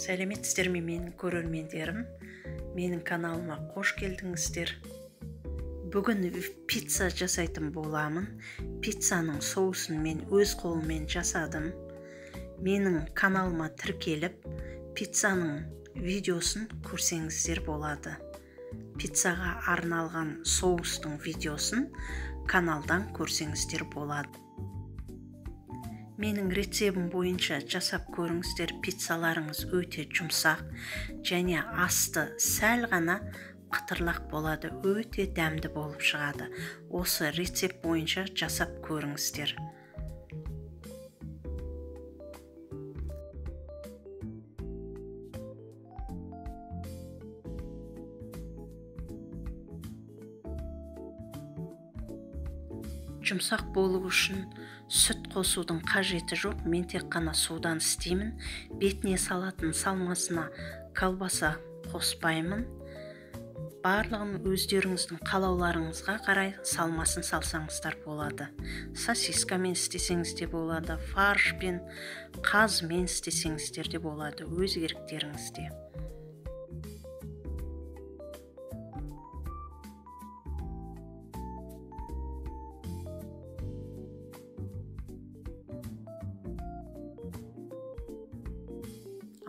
Сәлеметсіздер ме менің көрермендерім? Менің каналыма қош келдіңіздер. Бүгін пицца жасайтын боламын. Пиццаның соусын мен өз қолыммен жасадым. Менің каналыма тіркеліп, пиццаның видеосын көрсеңіздер болады. Пиццаға арналған соустың видеосын каналдан көрсеңіздер болады. Менің рецебім бойынша жасап көріңіздер, пиццаларыңыз өте жұмсақ және асты сәл ғана қытырлақ болады, өте дәмді болып шығады. Осы рецепт бойынша жасап көріңіздер. Жұмсақ болу үшін сүт қосудың қажеті жоқ, мен тек қана судан істеймін. Бетіне салатын салмасына колбаса қоспаймын. Барлығын өздеріңіздің қалауларыңызға қарай салмасын салсаңыздар болады. Сосискамен істесеңіз де болады, фаршпен, қазымен істесеңіздер де болады, өз еріктеріңізде.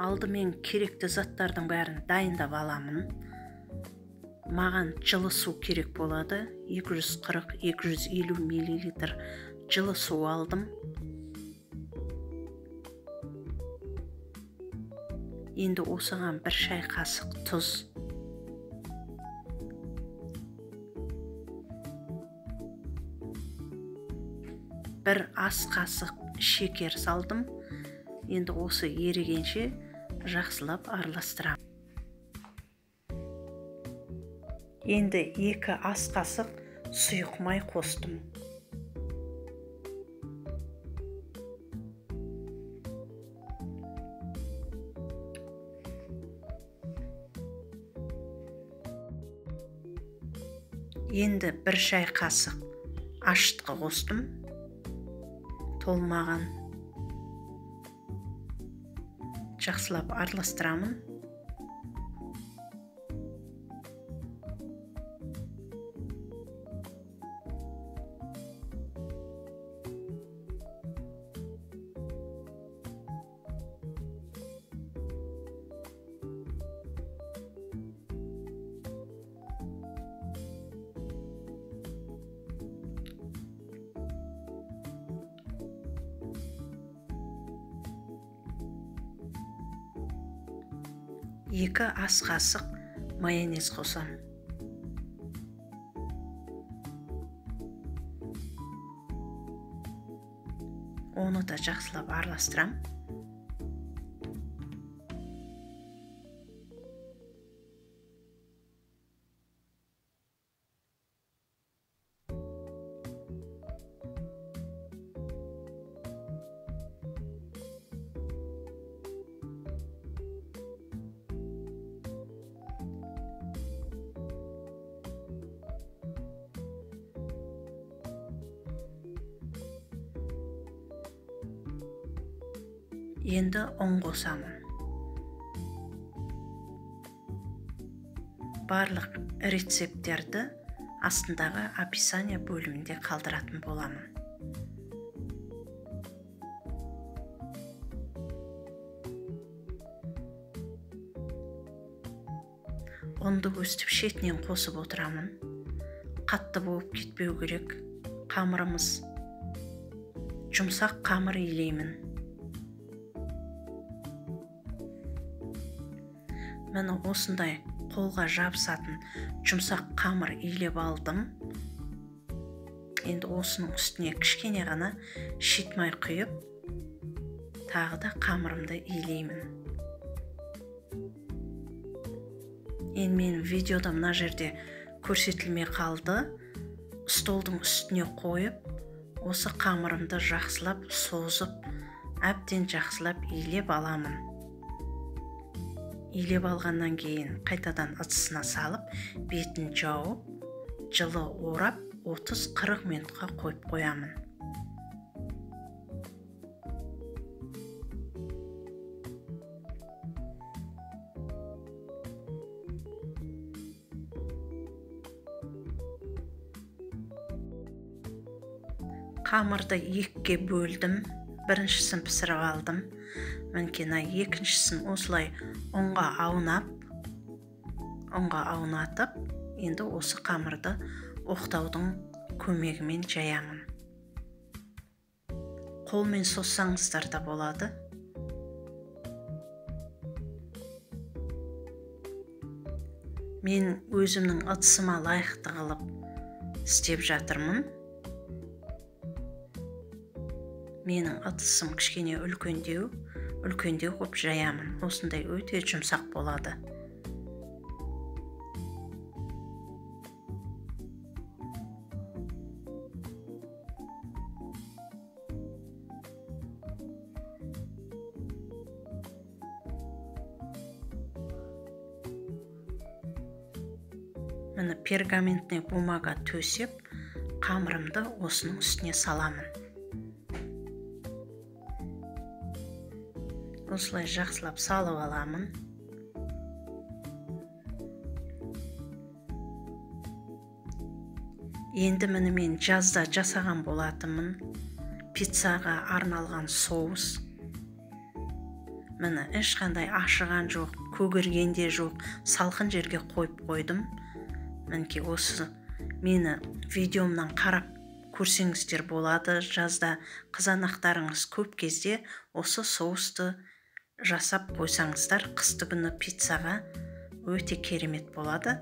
Алдымен керекті заттардың бәрін дайындап аламын. Маған жылы су керек болады. 240-250 миллилитр жылы су алдым. Енді осыған бір шай қасық тұз, бір ас қасық шекер салдым. Енді осы ерігенше жақсылап араластырамын. Енді 2 ас қасық сұйық май қостым. Енді 1 шай қасық ашытқы қостым. Толмаған. Жақсылап араластырамын. Екі ас қасық майонез қосамын. Оны да жақсылап араластырамын. Енді ұн қосамын. Барлық рецепттерді астындағы описание бөлімінде қалдыратын боламын. Ұнды өстіп шетінен қосып отырамын. Қатты болып кетпеу керек қамырымыз. Жұмсақ қамыр илеймін. Міне осындай қолға жабысатын жұмсақ қамыр илеп алдым. Енді осының үстіне кішкене ғана шит май құйып, тағы да қамырымды илеймін. Енді менің видеода мына жерде көрсетілмей қалды. Столдың үстіне қойып, осы қамырымды жақсылап созып, әбден жақсылап илеп аламын. Илеп алғаннан кейін қайтадан ыдысына салып, бетін жауып, жылы орап 30-40 минутқа қойып қоямын. Қамырды екіге бөлдім. Біріншісін пісіріп алдым. Мінекей мына екіншісін осылай ұнға аунатып, енді осы қамырды оқтаудың көмегімен жаямын. Қолмен соссаңыздар да болады. Мен өзімнің ыдысыма лайықты қылып істеп жатырмын. Менің ыдысым кішкене үлкендеу қылып жаямын. Осындай өте жұмсақ болады. Міне пергаментный бумага төсеп, қамырымды осының үстіне саламын. Осылай жақсылап салып аламын. Енді міне мен жазда жасаған болатынмын. Пиццаға арналған соус. Міне ешқандай ашыған жоқ, көгерген де жоқ, салқын жерге қойып қойдым. Мінекей осы мені видеомнан қарап көрсеңіздер болады. Жазда қызанақтарыңыз көп кезде осы соусты жасап қойсаңыздар, қысты күні пиццаға өте керемет болады.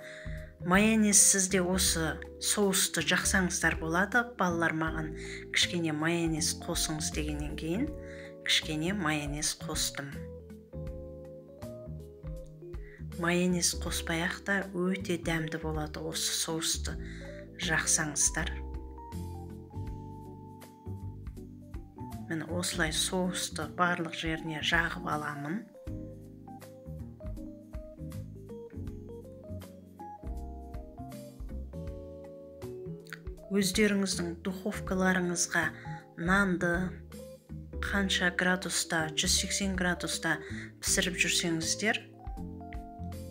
Майонезсіз де осы соусты жақсаңыздар болады. Балалар маған кішкене майонез қосыңыз дегеннен кейін кішкене майонез қостым. Майонез қоспай-ақ та өте дәмді болады осы соусты жақсаңыздар. Міне осылай соусты барлық жеріне жағып аламын. Өздеріңіздің духовкаларыңызға нанды қанша градуста, 180 градуста пісіріп жүрсеңіздер,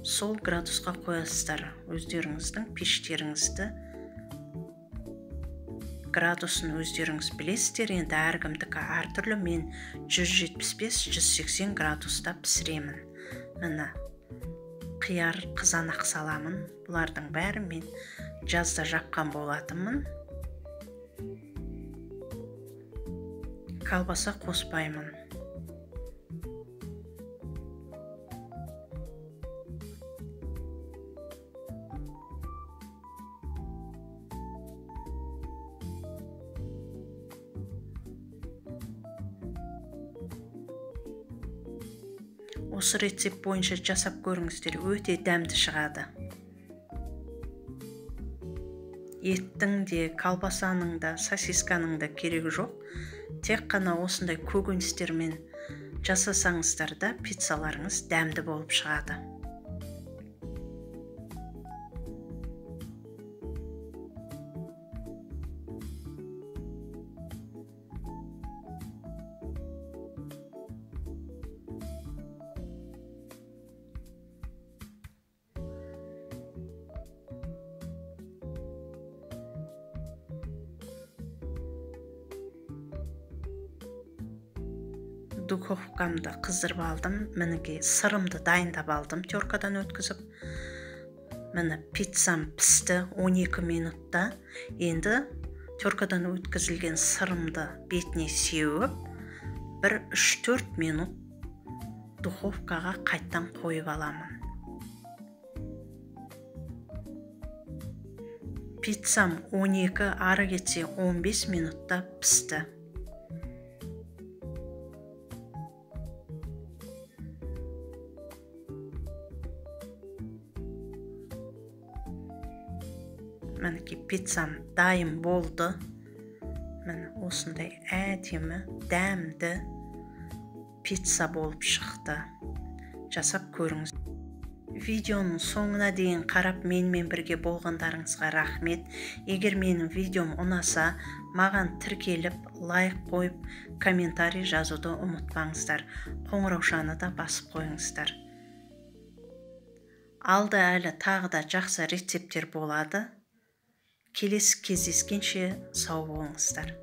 сол градусқа қоясыздар. Өздеріңіздің пештеріңізді градусын өздеріңіз білесіздер. Енді әркімдікі әртүрлі. Мен 175-180 градуста пісіремін. Міне қияр, қызанақ саламын. Бұлардың бәрін мен жазда жапқан болатынмын. Колбаса қоспаймын. Осы рецепт бойынша жасап көріңіздер, өте дәмді шығады. Еттің де, колбасаның да, сосисканың да керегі жоқ. Тек қана осындай көкөністермен жасасаңыздар да пиццаларыңыз дәмді болып шығады. Духовкамды қыздырып алдым. Мінекей сырымды дайындап алдым, теркадан өткізіп. Міне пиццам пісті 12 минутта. Енді теркадан өткізілген сырымды бетіне сеуіп, бір 3-4 минут духовкаға қайттан қойып аламын. Пиццам 12, ары кетсе 15 минутта пісті. Мінекей пиццам дайын болды. Міне осындай әдемі, дәмді пицца болып шықты. Жасап көріңіз. Видеоның соңына дейін қарап менімен бірге болғандарыңызға рахмет. Егер менің видеом ұнаса, маған тіркеліп, лайк қойып, комментарий жазуды ұмытпаңыздар. Қоңыраушаны да басып қойыңыздар. Алда әлі тағы да жақсы рецепттер болады. Келесі кездескенше сау болыңыздар.